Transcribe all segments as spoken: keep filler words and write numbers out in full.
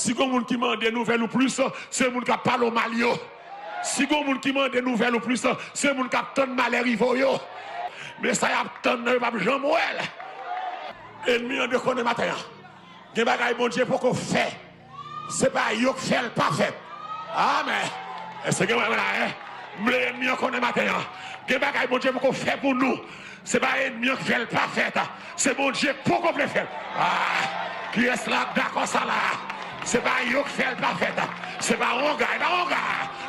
Si gon moun ki mande nouvèl ou plis, se moun k ap pale w mal yo. Si gon moun ki mande nouvèl ou plis, se moun k ap tann malè rive w yo. Men sa y ap tann nan, yo p ap janm wè l. Ènmi an dekonnen maten an. Gen bagay Bondye poko fè. Se pa yo k fè l pa fèt. Amèn. Èske gen mwen la, en? M vle ènmi an konnen maten an. Gen bagay Bondye poko fè pou nou. Se pa ènmi an k fè l pa fèt. Se Bondye k poko vle fè l. Ah, kiyès la k dakò sa la? Se pa yo k fè l pa fèt. Se pa wonga, e pa wonga.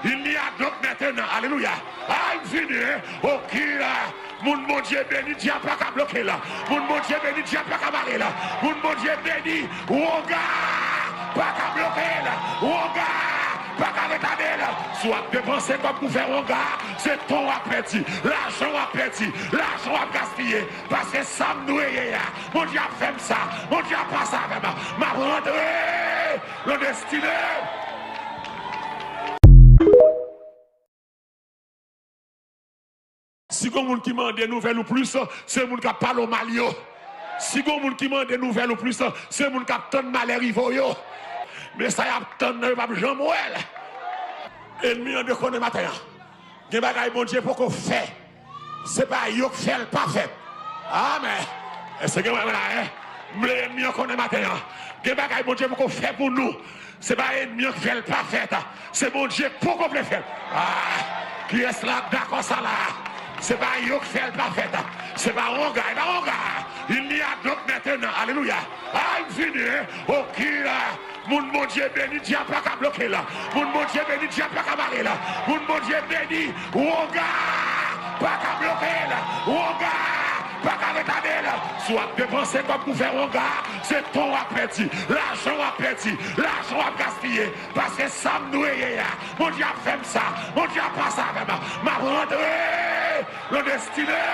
Il n'y a donc maintenant. Alelouya. Ah, m fini, en. Ok, la. Moun Bondye beni, dyab pa ka bloke l. Moun Bondye beni, dyab pa ka mare l. Moun Bondye beni, wonga pa ka bloke l. Wonga pa ka retade l. Si w ap depanse kòb pou fè wonga, se tan w ap pèdi, lajan w ap pèdi, lajan w ap gaspiye. Paske sa m dwe ye a, Bondye ap fè m sa, Bondye ap pase avè m. M ap rantre nan destine. Si gon moun ki mande nouvèl ou plis, se moun k ap pale w mal yo. Si gon moun ki mande nouvèl ou plis, se moun k ap tann malè rive w yo. Men sa y ap tann nan, yo p ap janm wè l. Ènmi an dekonnen maten an. Gen bagay Bondye poko fè. Se pa yo k fè l pa fèt. Amèn. Èske gen mwen la, en? M vle ènmi an konnen maten an. Gen bagay Bondye poko fè pou nou. Se pa ènmi an k fè l pa fèt. Se Bondye k poko vle fè l. Ah, kiyès la k dakò sa la? Se pa yo k fè l pa fèt. Se pa wonga, e pa wonga. Il n'y a donc maintenant. Alelouya. Ah, m fini, en. Ok, la. Moun Bondye beni, dyab pa ka bloke l. Moun Bondye beni, dyab pa ka mare l. Moun Bondye beni, wonga pa ka bloke l. Wonga pa ka retade l. Si w ap depanse kòb pou fè wonga, se tan w ap pèdi, lajan w ap pèdi, lajan w ap gaspiye. Paske sa m dwe ye a, Bondye ap fè m sa, Bondye ap pase avè m. M ap rantre nan destine.